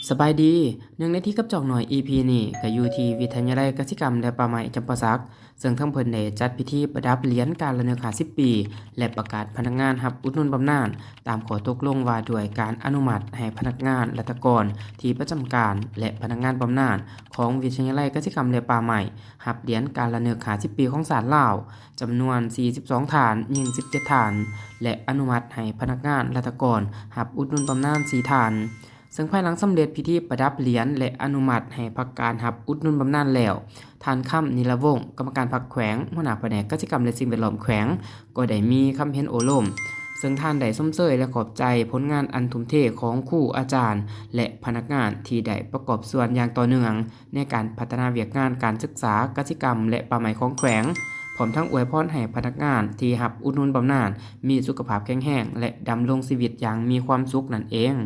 ສະບາຍດີ, ເນື່ອງໃນທີ່ກັບຈອກໜ້ອຍ ອີພີນີ້ ກໍຢູ່ທີ່ວິທະຍາໄລກະສິກຳ ແລະ ປ່າໄມ້ຈຳປາສັກ, ເຊິ່ງທາງເພິ່ນໄດ້ຈັດພິທີປະດັບຫຼຽນການລະນຶກຫ້າສິບປີ ແລະ ປະກາດພະນັກງານຮັບອຸດໜູນບຳນານ ຕາມຂໍ້ຕົກລົງວ່າດ້ວຍການອະນຸມັດໃຫ້ພະນັກງານລັດຖະກອນທີ່ປະຈຳການ ແລະ ພະນັກງານບຳນານຂອງວິທະຍາໄລກະສິກຳ ແລະ ປ່າໄມ້ ຮັບຫຼຽນການລະນຶກຫ້າສິບປີຂອງຊາດລາວ ຈຳນວນສີ່ສິບສອງທ່ານ, ຍິງສິບເຈັດທ່ານ ແລະ ອະນຸມັດໃຫ້ພະນັກງານລັດຖະກອນຮັບອຸດໜູນບຳນານສີ່ທ່ານ. ເຊິ່ງພາຍຫຼັງສຳເລັດພິທີປະດັບຫຼຽນ ແລະ ອະນຸມັດໃຫ້ພັກການຮັບອຸດໜູນບຳນານແລ້ວ, ທ່ານ ຄຳ ນິລະວົງ ກຳມະການພັກແຂວງ, ຫົວໜ້າພະແນກກະສິກຳ ແລະ ສິ່ງແວດລ້ອມແຂວງ ກໍໄດ້ມີຄຳເຫັນໂອ້ລົມ, ເຊິ່ງທ່ານໄດ້ຊົມເຊີຍ ແລະ ຂອບໃຈຜົນງານອັນທຸ່ມເທຂອງຄູ, ອາຈານ ແລະ ພະນັກງານທີ່ໄດ້ປະກອບສ່ວນຢ່າງຕໍ່ເນື່ອງ ໃນການພັດທະນາວຽກງານການສຶກສາກະສິກຳ ແລະ ປ່າໄມ້ຂອງແຂວງ, ພ້ອມທັງອວຍພອນໃຫ້ພະນັກງານທີ່ຮັບອຸດໜູນບຳນານມີສຸຂະພາບແຂງແຮງ ແລະ ດຳລົງຊີວິດຢ່າງມີຄວາມສຸກນັ້ນເອງ.